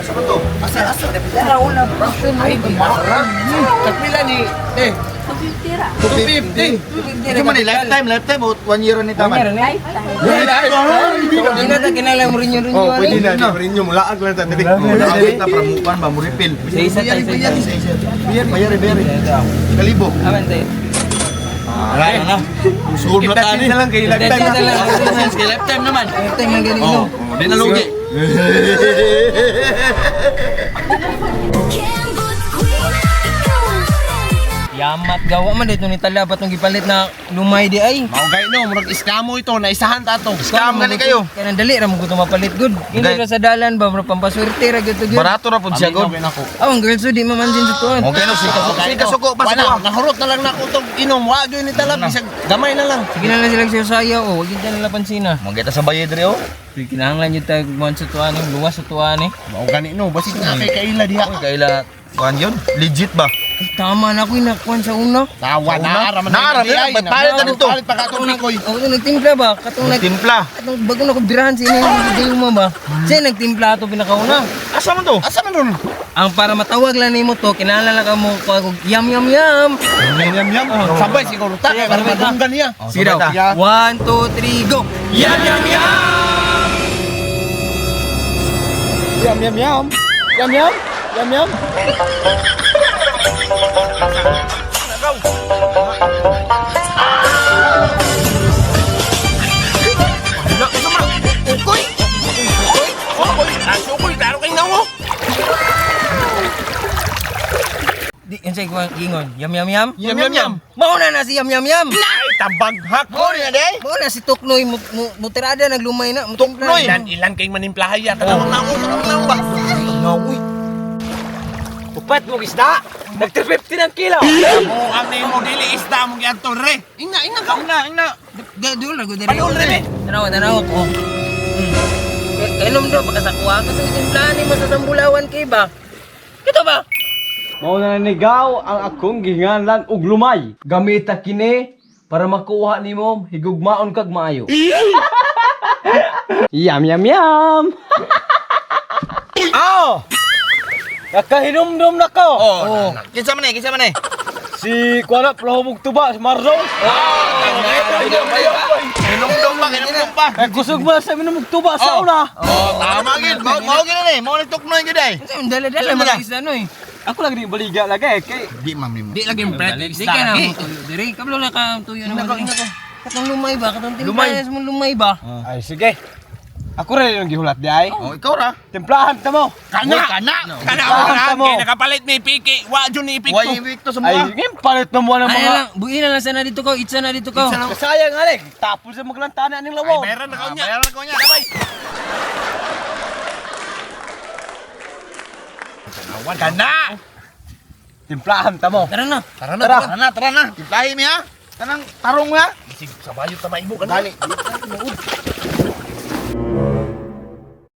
Asa asa Ay, Tagpila ni eh 250 ra. 250. Ito man eh, lifetime, lifetime o 1 year ni taman. Lifetime. Hindi na ta kinala mo rin yung rin Oh, pwede na. Di rin yung mulaag lang ta diri. Mulaag ta para mukan ba mo refill. Sa isa tayo, sa isa. Bayari, bayari, bayari. Kalibo. Aman tayo. Wala na. Sulod na tani. na lang kay lifetime. That's it na lang. Kay lifetime naman. Lifetime man ganito. Oh, di na lugi. Yamat gawa man dito ni tala patong gipalit na lumay di ay. Mao gay no, murag iskamo ito, naisahan ta to. Scam gani kayo. Kanang dali ra mo ko mapalit good. Kini Gay. ra sa dalan ba bro pampaswerte ra gyud to gyud. Barato ra pud siya god. Aw, ang girls di mamansin sa tuon. Okay no, sika sika suko pa Wala, sa nahurot na lang nako tong inom, wa gyud ni talab bisag gamay na lang. Sige na lang sila siya oh, wag gyud na pansina. Mangita sa bayad diri oh. Uy, kinahanglan gyud tayo gumawa sa tuan eh, luwas sa tuan eh. Mao gani no, basig na kay kaila diha. Uy, kaila kuan yun? Legit ba? Ay, tama na ako inakuan sa una. Tawa na ara man. Naara, diha, ba't palit na dito? Palit pa katong nikoy. Ako oh, nagtimpla ba? Katong nag Timpla. katong bago na ko birahan sa inyo yung mo ba? Siya nagtimpla ato pinakauna. Asa man to? Asa man ron? Ang para matawag lang nimo to, kinahanglan lang ka mo kuha og yam yam yam. Yam yam yam. Sabay siguro ta kay para madunggan niya. Sige daw. One, two, three, go! Yam yam yam. Yam yam yam. Yam yam. Yam yam. Ukoy. Ukoy. Ukoy. Ukoy, klaro kay nawo. Di, yun sa'yo kuha, gingon. Yam yam yam. Yam yam yam. Mauna na si yam yam yam. Ay tabaghak. Mo ni na day. Mauna si Tuknoy, mutirada naglumay na. Mutimpla. Tuknoy! Ilan ilan kay manimplahaya tanawang nawo nawo ba. Ngawi. Upat mo isda. Nag 350 ng kilo. Mo ang nimo dili isda mo giadto re. Ingna ingna ka. Ingna, ingna. Di, duol ra, gud. Padul re. Tanawa, tanawa ko. Kainom do, pagkasakuha ka sa timplahan ni mo sa sambulawan kay ba? Kito ba? Mao na nanigaw ang akong gihinganlan og lumay. Gamita kini para makuha nimo higugmaon kag maayo. Yam yam yam. Aw! Nakahinumdum na ko. Oh. Kinsa man eh, kinsa man eh. Si kuana plahumog tuba si Marzo. Kinumdum pa, kinumdum pa. Eh kusog man sa minumog tuba sa una. Oh, tama gid. Mao mao gid ni, mao nagtuknoy gid ay. Unsa yung dala-dala Unsa man mga isda no eh. Ako lang di baliga lagi eh kay Di ma'am nimo. Di lagi pret Di isda. ka na mo tuyo diri. Kablo na ka tuyo naman diri. Katong lumay ba? Katong Lumay. timplahan mo lumay ba? Ay sige. Ako rin yung gihulat di ay. Oh, ikaw ra. Timplahan ta mo. Kana Kana. kana Timplahan ta mo. kay nakapalit ni piki, wa jud ni epekto. Why epekto sa Ay, mga? ngayon palit na mo ng Ay mga lang, buhi na lang sana dito ko, itsa na dito ko. Kasayang alek, tapos sa maglantana ning Ay lawaw. bayaran na kaunya. Bayaran ko niya, kabay. Kana. Timplahan ta mo. Tara na. Tara na, tara na, tara na. Timplahin mi ha. Tanang tarong ha. Isig sa bayo ta maibo kana. Dali.